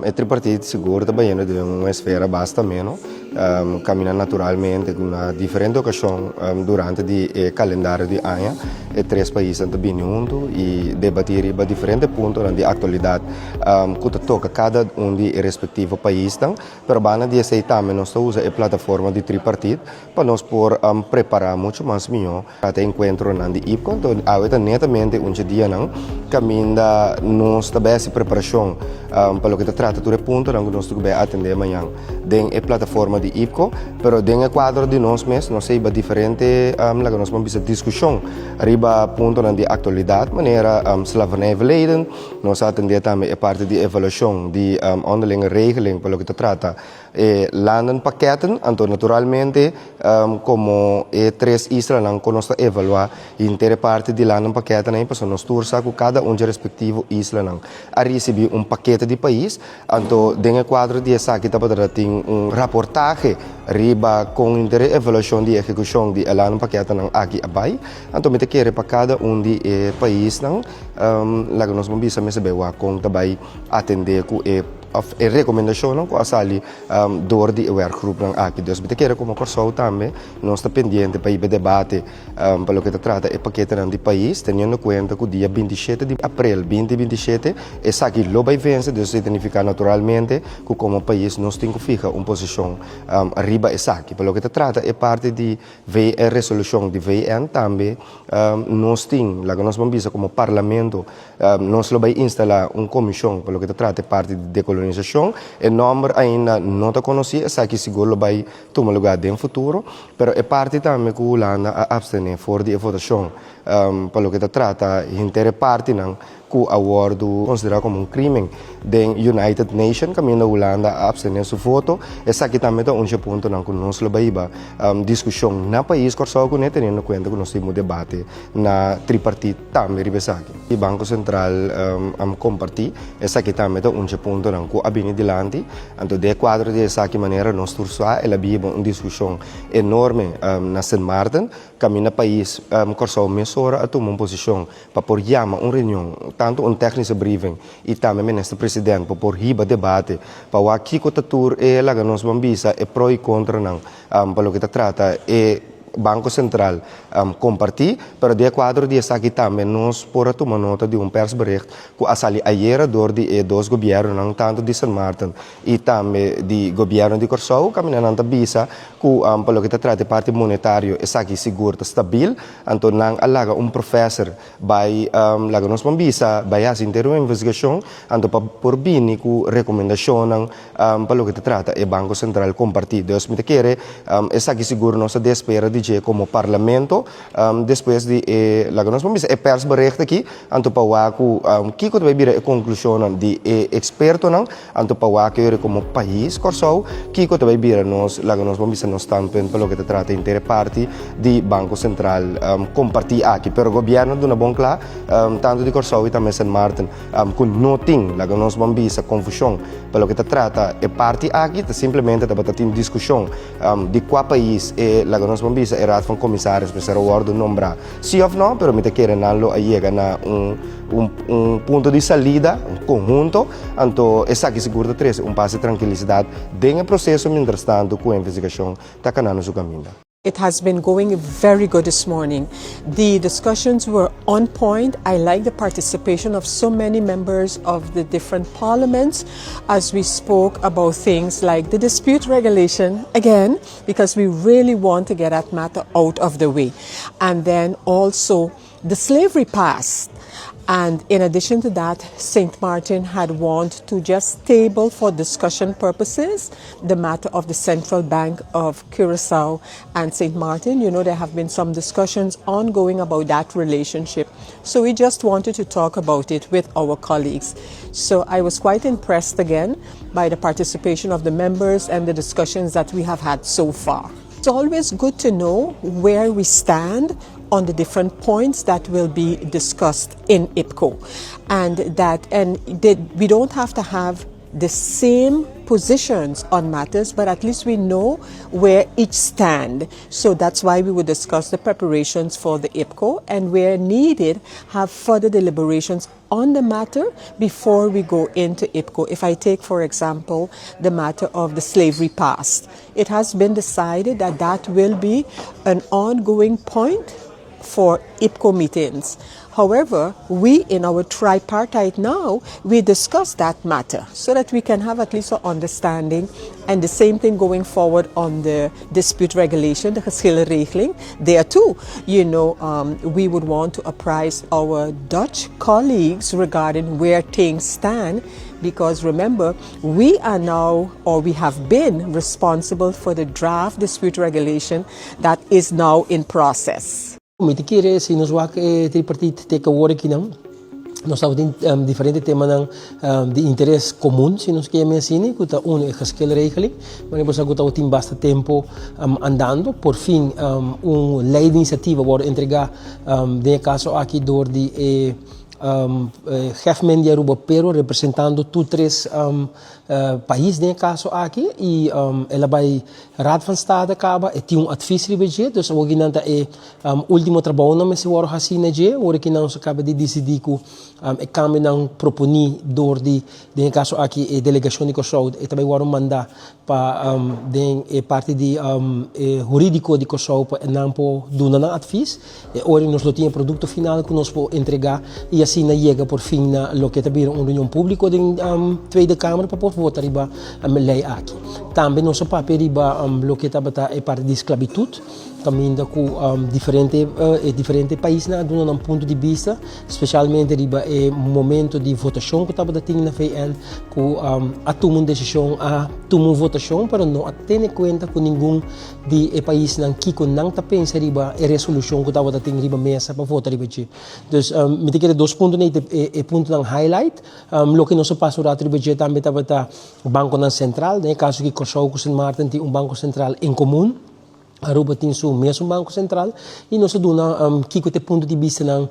E tripartiet sigur ta bayendo den un esfera basta ameno, camina naturalmente cu na diferente ocasion durante di e calendario di aña e tres paisnan ta bini hunto y debati riba diferente puntonan di actualidad cu ta toca cada un di e respectivo paisnan. Pero banda di esey tambe nos ta usa e plataforma di tripartiet pa nos por prepara mucho mas miho pa e encuentronan di IPCO. Anto awe ta netamente un dje dianan caminda nos ta bay haci preparacion pa loke ta trata tur e puntonan cu nos tin cu bay atende mañan den e plataforma di IPCO. Pero den e cuadro di nos mes nos a hiba diferente, laga nos por bisa, discusion riba puntonan di actualidad manera slavernijverleden. Nos a atende tambe e parti di evaluacion di onderlinge regeling pa loke ta trata e landenpakketten. Anto naturalmente como e tres islanan cu nos ta evalua henter e parti di landenpakketten ey pasobra nos tur sa cu cada un dje respectivo islanan a ricibi un pakete di pais. Anto den e cuadro di esaki tabata tin un raportahe riba con henter e evaluacion di ehecucion di e landenpakkettennan aki a bay. Anto mi ta kere pa cada un di e paisnan laga nos bon bisa mester bay wak kon ta bay atende ku e of e rekomendashonnan ku a sali dor di e werkgroepnan aki. Dus mi ta kere komo Kòrsou tambe nos ta pendiente pa hiba debate pa loke ta trata e paketenan di pais teniendo kuenta ku dia 27 di aprel 2027 esaki lo bay vense, dus esei ta nifiká naturalmente ku komo pais nos tin ku fiha un posishon riba esaki. Pa loke ta trata e parti di e resolushon di VN tambe nos tin, laga nos ban bisa komo parlamento, nos lo bai instalá un komishon pa loke ta trata e parti di dekolonisashon. E nòmber ainda no ta konosí, esaki sigur lo bai tuma lugá den futuro, pero e parti tambe ku Hulanda a apstené for di e votashon pa loke ta trata henter e partinan ku a wòrdu konsiderá komo un krímen den United Nation kaminda Hulanda a apstené su voto. Esaki tambe ta un dje puntonan ku nos lo bai hiba diskushon na pais Kòrsou kuné teniendo kuenta ku nos tin un debate na tripartit tambe riba esaki. E Banko Sentral a kompartí esaki tambe ta un dje puntonan ku a bini dilanti. Anto den e kuadro di esaki manera nos tur sa el a biba un diskushon enorme na Sint Maarten kaminda pais Kòrsou mesora a tuma un posishon pa por yama un reunion, tantu un technische briefing y tambe Minister President pa por hiba debate pa wak kico ta tur e laga nos ban bisa e pro y contranan pa loke ta trata e Banco Central comparti, pero den e cuadro di esaki tambe nos por a tuma nota di un persbericht cu a sali ayera door di e dos gobiernonan tanto di Sint Maarten y tambe di gobierno di Corsou caminda nan ta bisa cu pa loke ta trata e parti monetario esaki sigur ta stabil. Anto nan a laga un professor bai laga nos ban bisa bai hasi henter un investigashon anto pa por bini ku rekomendashonnan pa loke ta trata e Banko Sentral kompartí. Dus mi ta kere esaki sigur nos ta despera di dje komo parlamento despues di e laga nos ban bisa e persbericht aki anto pa wak ku kiko ta bai bira e konklushonnan di e ekspertonan anto pa wak yori komo pais Kòrsou kiko ta bai bira nos laga nos ban bisa nos standpunt pa loke ta trata henter e parti di Banko Sentral kompartí aki. Pero gobièrnu a duna bon kla, tantu di Kòrsou i tambe Sint Maarten, ku no tin, laga nos ban bisa, konfushon pa loke ta trata e parti aki. Ta simplemente tabata tin diskushon di kua pais e, laga nos ban bisa, e Raad van Commissaris mester a wòrdu nombrá, si òf no, pero mi ta kere nan lo a yega na un un punto di salida, un konhunto, anto esaki sigur ta trese un pas di trankilisidat den e proseso mientrastantu ku e investigashon ta kanando su kaminda. It has been going very good this morning. The discussions were on point. I like the participation of so many members of the different parliaments as we spoke about things like the dispute regulation, again, because we really want to get that matter out of the way. And then also the slavery past. And in addition to that, St. Martin had want to just table for discussion purposes the matter of the Central Bank of Curacao and St. Martin. There have been some discussions ongoing about that relationship. So we just wanted to talk about it with our colleagues. So I was quite impressed again by the participation of the members and the discussions that we have had so far. It's always good to know where we stand on the different points that will be discussed in IPCO. And that and we don't have to have the same positions on matters, but at least we know where each stand. So that's why we would discuss the preparations for the IPCO and where needed, have further deliberations on the matter before we go into IPCO. If I take, for example, the matter of the slavery past, it has been decided that that will be an ongoing point for IPCO meetings. However, we in our tripartite now, we discuss that matter so that we can have at least an understanding and the same thing going forward on the dispute regulation, the geschillenregeling. There too, we would want to apprise our Dutch colleagues regarding where things stand because remember, we are now, or we have been, responsible for the draft dispute regulation that is now in process. Mi ta kere si nos wak e tripartiet te ku awor akinan, nos tabatin diferente temanan di interes komun, si nos ke yama asina, ku ta uno e geschilregeling, manera bo sa ku tabatin basta tempu andando. Por fin un lei di inisiativa a wòrdu entregá den e kaso aki dor di e Hefmen di Aruba pero representando tur tres pais den e kaso aki i el a bai Raad van State kaba, e tin un advies riba dje, dus awor nan ta e ultimo trabounan mester wòrdu hasí na dje, ora ki nan a kaba di disidí ku e kambionan proponí dor di, den e kaso aki, e delegashon di Kòrsou, e ta bai wòrdu mandá pa den e parti di e hurídiko di Kòrsou pa nan por duna nan advies. E ora nos lo tin e produkto final ku nos por entregá i asina yega por fin na loke ta bira un reunion públiko den Tweede Kamer pa por vota riba lei aki. Tambe nos a papia riba loke tabata e parti di sklabitut, kaminda ku diferente e diferente paisnan a duna nan punto di bista, spesialmente riba e momento di votashon ku tabata tin na VN ku a tuma un desishon, a tuma un votashon pero no a tene kuenta ku ningun di e paisnan kiko nan ta pensa riba e resolushon ku tabata tin riba mesa pa vota riba dje. Dus mi ta kere dos puntonan ei ta e puntonan highlight. Loke nos a pasa un rato riba dje tambe tabata bankonan sentral. Den e kaso aki Kòrsou ku Sint Maarten tin un banko sentral en komun. Aruba tin su mesun banko sentral i nos a duna kiko ta e punto di bistanan,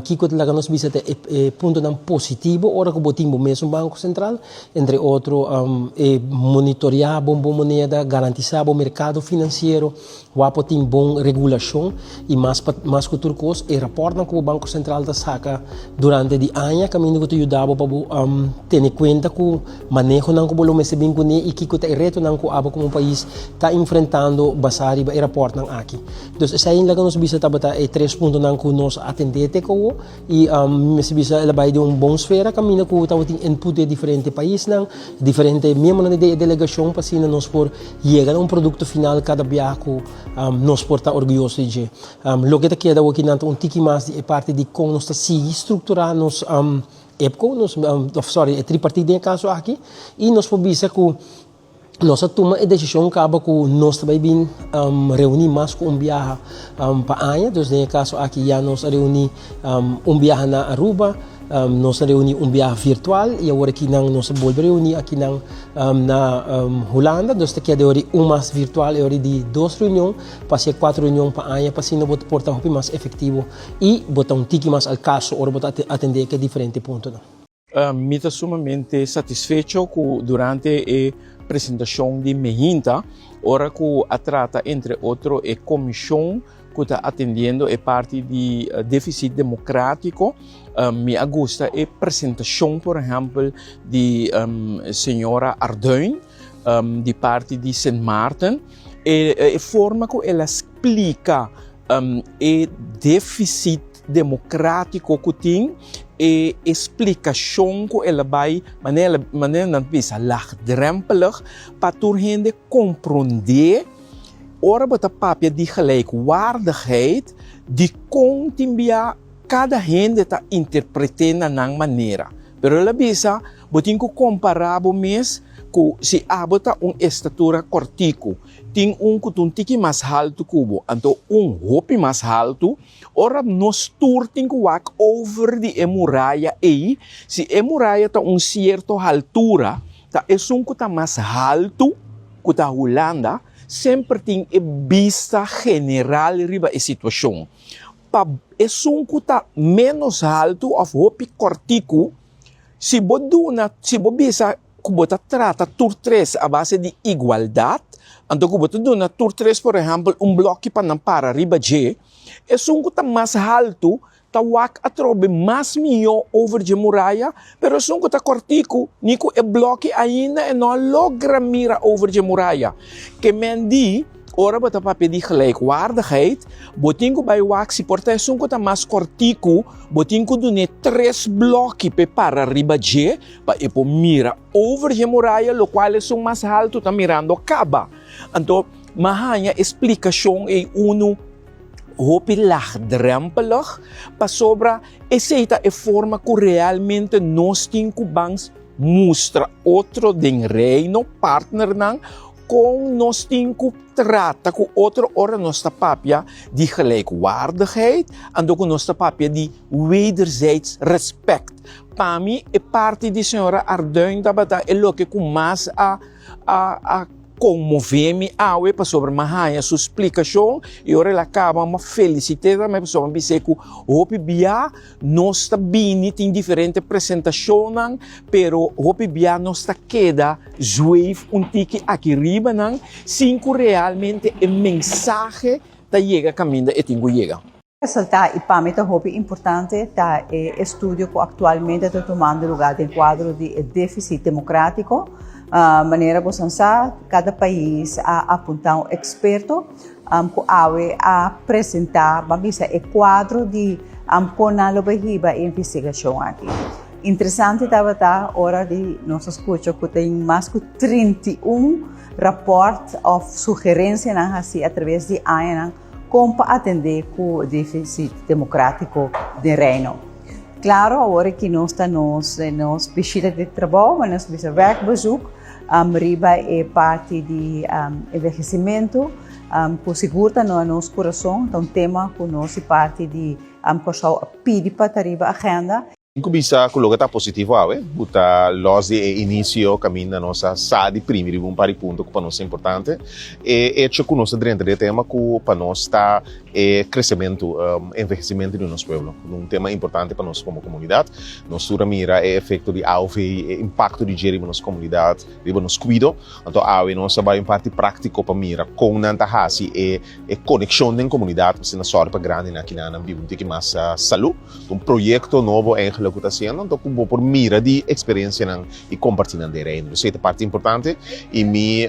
kiko ta laga nos bisa ta e puntonan positivo ora ku bo tin bo mesun banko sentral. Entre otro e monitoreá bo bo moneda, garantisá bo merkado finansiero, wak por tin bon regulashon i mas pa mas ku tur kos e rapòrtnan ku bo Banko Sentral ta saka durante di aña kaminda ku ta yuda bo pa bo tene kuenta ku manehonan ku bo lo mester bin kuné i kiko ta e retonan ku abo komo pais ta enfrentando basá riba e rapòrtnan aki. Dus esei laga nos bisa tabata e tres puntonan ku nos a atendé te ku awor. I mi mester bisa el a bai den un bon sfera kaminda ku tabatin input di e diferente paisnan, diferente miembronan di e delegashon pa asina nos por yega na un produkto final kada biaha ku nos por ta orguyoso di dje. Loke ta keda awokinan ta un tiki mas di e parti di kon nos ta sigui strukturá nos EPCO, nos òf sòri e tripartit den e kaso aki i nos por bisa ku Nos a tuma e desishon kaba ku nos ta bai bin reuní mas ku un biaha pa aña. Dus den e kaso aki ya nos a reuní un biaha na Aruba, nos a reuní un biaha virtual i awor akinan nos a bolbe reuní akinan na Hulanda. Dus ta keda e ora un mas virtual, e ora di dos reunion pa hasi e kuater reunion pa aña pa asina bo ta por ta hopi mas efektivo i bo ta un tiki mas al kaso ora bo ta atendé ku e diferente puntonan. Mi ta sumamente satisfecho ku durante e presentashon di Mehinta, ora ku a trata entre otro e komishon ku ta atendiendo e parti di defisit demokratiko, mi a gusta e presentashon por ehèmpel di señora Arduin di parti di Sint Maarten, e forma ku el a splika E deficit democratico cu tin, e explicacion cu el a bay, manera manera nan ta bisa laagdrempelig, pa tur hende compronde ora bo ta papia di gelijkwaardigheid, dicon tin bia cada hende ta interprete na nan manera. Pero el a bisa, bo tin cu compara bo mes cu si abo ta un estatura cortico, Tin un ku ta un tiki mas haltu ku bo, anto un hopi mas haltu. Ora nos tur tin ku wak over di e muraya ei, si e muraya ta un sierto haltura, ta esun ku ta mas haltu, ku ta Hulanda, semper tin e bista general riba e situashon. Pa esun ku ta ménos haltu òf hopi kòrtiku, si bo duna, si bo bisa. ku bo ta trata tur tres a base di igualdat, anto ku bo ta duna tur tres por ehèmpel un blòki pa nan para riba dje, esun ku ta mas haltu ta wak atrobe mas mihó over dje muraya, pero esun ku ta kòrtiku ni ku e blòki ainda e no a logra mira over dje muraya. Ke men di, ora bo ta papia di gelijkwaardigheid, bo tin ku bai wak si por ta esun ku ta mas kòrtiku, bo tin ku dun'é tres blòki p'e para riba dje pa e por mira over dje muraya, lokual esun mas haltu ta mirando kaba. Anto, m'a haña e splikashon ei unu. Hopi laagdrempelig, pasobra esei ta e forma ku realmente nos tin ku ban mustra otro den Reino, partnernan, kon nos tin ku trata ku otro ora nos ta papia di gelijkwaardigheid, anto ku nos ta papia di wederzijds respect. Pa mi e parti di señora Arduin tabata e loke ku mas a a konmové mi awe pasobra mi a haña su splikashon i ora el a kaba mi a felisit'é tambe pasobra mi bis'é ku hopi bia nos ta bini tin diferente presentashonnan pero hopi bia nos ta keda zweef un tiki aki riba nan sin ku realmente e mensahe ta yega kaminda e tin ku yega. Resaltá i pa mi ta hopi importante ta e estudio ku aktualmente ta tumando lugá den kuadro di e défisit demokrátiko. Manera boso sa, kada pais a apuntá un eksperto ku awe a presentá, ban bisa, e kuadro di kon nan lo bai hiba e investigashon aki. Interesante tabata ora di nos a skucha ku tin mas ku 31 rapòrt òf sugerensianan hasí atraves di añanan Kon pa atendé ku défisit demokrátiko den Reino? Klaro, awor aki nos ta nos nos bishita di trabou, ma nos bisa werkbezoek riba e parti di envehesimentu ku sigur ta na nos kurason, ta un tema ku nos di parti di Kòrsou a pidi pa ta riba agenda. Tin ku bisa ku loke ta positivo awe, ku ta los di e inisio kaminda nos a sa di primi riba un par di punto ku pa nos ta importante. E echo ku nos ta drenta den e tema ku pa nos ta e kresementu, envehesimentu di nos pueblo, un tema importante pa nos komo komunidat. Nos tur a mira e efekto di aov, e impakto di dje riba nos komunidat, riba nos kuido. Anto awe nos a bai un parti práktiko pa mira kon nan ta hasi e konekshon den komunidat pa asina sòru pa grandinan akinan nan biba un tiki mas salú. Un proyecto nobo eigenlijk cu ta haciendo, anto cu bo por mira di experiencianan y comparti nan den Reino. Esey ta parti importante y mi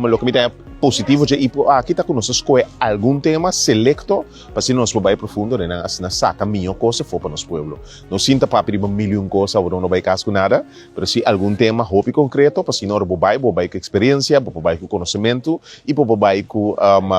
loke mi ta haña positivo dje IPO aki ta cu nos a scoge algun tema selecto pa asina nos por bay profundo den nan, asina saca mijo cos afo pa nos pueblo. No sinta papia riba mil y un cos awor no bay cas cu nada, pero si algun tema hopi concreto pa asina ora bo bay, bo bay cu experiencia, bo por bay cu conocemento y bo por bay cu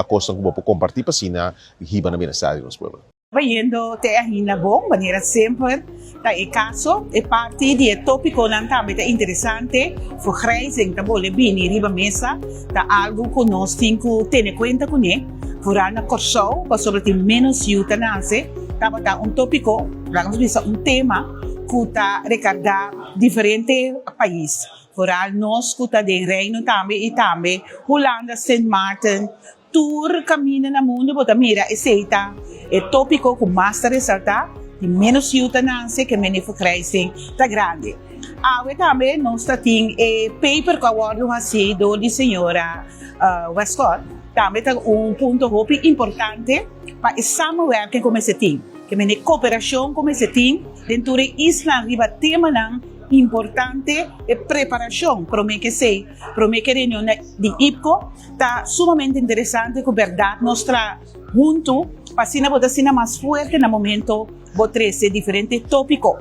cosnan cu bo por comparti pa asina hiba na bienestar di nos pueblo. Bayendo te ainda bon, manera semper ta e kaso. E parti di e tópikonan tambe ta interesante. Vergrijzing ta bole bini riba mesa, ta algu ku nos tin ku tene kuenta kuné, vooral na Kòrsou, pasobra tin ménos yu ta nase. Tabata un tópiko, laga nos bisa un tema, ku ta rekargá diferente pais, vooral nos ku ta den Reino tambe i tambe Hulanda, Sint Maarten. Tur kaminda na mundu bo ta mira esei ta e tópiko ku mas ta resaltá, di ménos yu ta nanse ke mene vergrijzing ta grandi. Awe tambe nos ta tin e paper ku a wòrdu hasí dor di señora Westcott, tambe ta un punto hopi importante pa e samenwerking ku mester tin, ke mene koperashon ku mester tin den tur e islan riba temanan importante, e preparashon promé ke esei, promé ke reunion di IPCO. Ta sumamente interesante ku bèrdat nos tra huntu pa asina bo ta asina mas fuerte na momento bo trese diferente tópiko.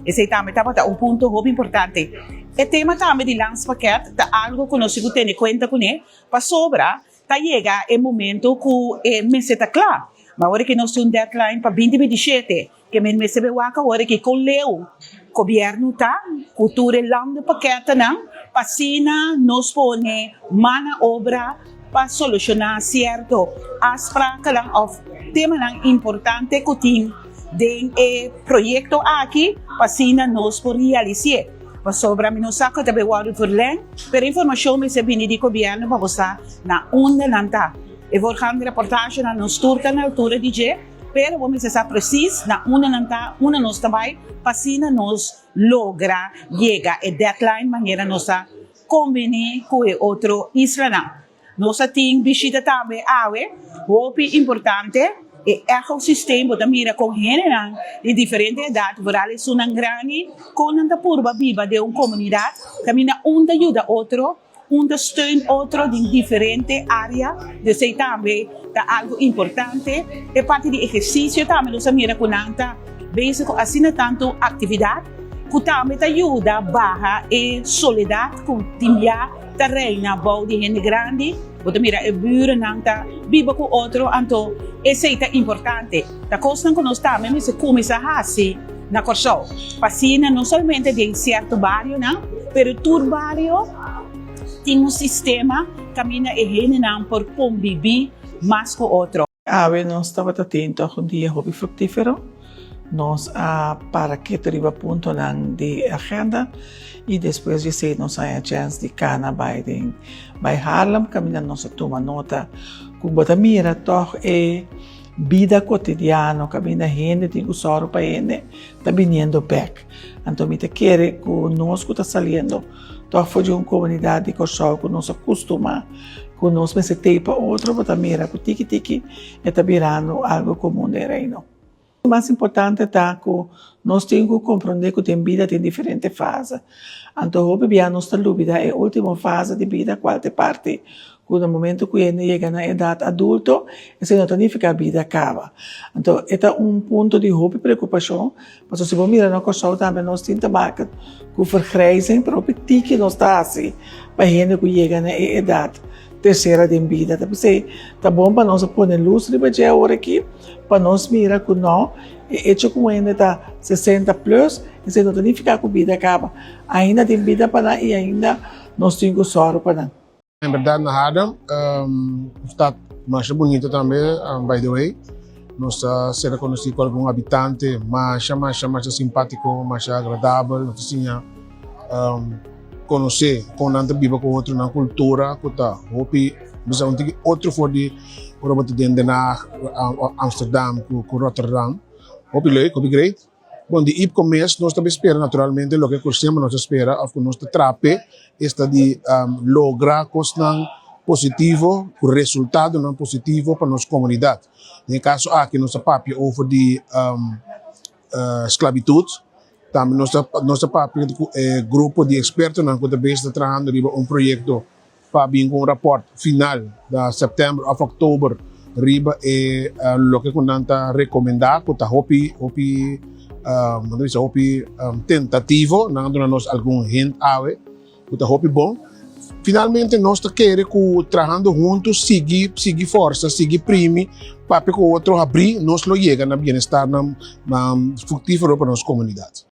Esei tambe tabata un punto hopi importante. E tema tambe di landspakket ta algu ku nos tin ku tene kuenta kuné pasobra ta yega e momento ku e mester ta kla. Ma ora ku nos tin un deadline pa binti 27 Ke men mester be wak awor aki kon leu gobièrnu ta ku tur e landenpakketnan pa asina nos pone man na obra pa solushoná sierto afsprakennan òf temanan importante ku tin den e proyekto aki pa asina nos por realis'é. Pasobra mi no sa ku ta be wòrdu verlèng pero e informashon mester bini di gobièrnu pa bo sa na unda nan ta. E voorgaande reportagenan nos tur ta na altura di dje. Pero bo mester sa precies na unda nan ta, unda nos ta bai, pa asina nos logra yega e deadline manera nos a. kombini ku e otro islanan. Nos a tin bishita tambe awe, hopi importante, e ecosystem, bo ta mira kon hendenan di diferente edat, vooral esunnan grandi, kon nan ta purba biba den un komunidat kaminda un ta yuda otro, un ta steun otro den diferente área, dus ei tambe ta algu importante. E parti di ehersisio tambe nos a mira ku nan ta bezig ku asina tantu aktividat ku tambe ta yuda baha e soledat ku tin bia ta reina bou di hende grandi. Bo ta mira e burennan ta biba ku otro, anto esei ta importante. Ta kosnan ku nos tambe mester kuminsá hasi na Kòrsou, pa asina no solamente den sierto barionan, pero tur bario tin un sistema kaminda e hendenan por kombibí mas ku otro. Awe nos tabata tin tòg un dia hopi fruktífero. Nos a para ketu riba puntonan di agenda i despues di esei nos a haña chèns di kana bai den bai Haarlem kaminda nos a tuma nota ku bo ta mira tòg e Bida kotidiano kaminda hende tin ku sòru pa hende ta biniendo bèk. Anto mi ta kere ku nos ku ta saliendo tòg for di un komunidat di Kòrsou ku nos a kustumá ku nos mester tei pa otro bo ta mira ku tiki tiki e ta birando algu komun den Reino. Mas importante ta ku nos tin ku komprondé ku den bida tin diferente fase. Anto hopi bia nos ta lubida e último fase di bida kual ta e parti ku na momento ku hende yega na edat adulto esei no ta nifiká bida kaba. Anto e ta un punto di hopi preokupashon pasobra si bo mira na Kòrsou tambe nos tin te maken ku vergrijzing pero hopi tiki nos ta hasi pa hende ku yega na e edat tersera den bida. Ta p'esei ta bon pa nos a pone lus riba dje awor aki pa nos mira ku no e echo ku un hende ta sesenta plus esei no ta nifiká ku bida kaba. Ainda tin bida pa nan i ainda nos tin ku sòru pa nan. En berdad na Haarlem, un stad masha bunito tambe, by the way. Nos ta ser conoci cu algun habitante masha, masha, masha simpatico, masha agradabel. Nos ta siña conoce con nan ta biba cu otro, nan cultura cu ta hopi, bisa un tiki otro for di ora bo ta den Den Haag, Amsterdam cu Rotterdam. Hopi leuk, hopi great. Bon, di IPCO mes nos ta spera naturalmente loke ku semper nos ta spera òf ku nos ta traha p'e, esta di logra kosnan positivo ku resultadonan positivo pa nos komunidat. Den e kaso aki nos ta papia over di sklabitut, tambe nos ta nos ta papia ku e grupo di ekspertonan ku ta bezig ta trahando riba un proyekto pa bin ku un rapòrt final na sèptèmber òf òktober riba e loke ku nan ta rekomendá ku ta hopi hopi nan ta bisa hopi tentativo. Nan a duna nos algun hint awe ku ta hopi bon. Finalmente nos ta kere ku trahando huntu sigui sigui forsa sigui primi papia ku otro habrí nos lo yega na bienestarnan fruktífero pa nos komunidat.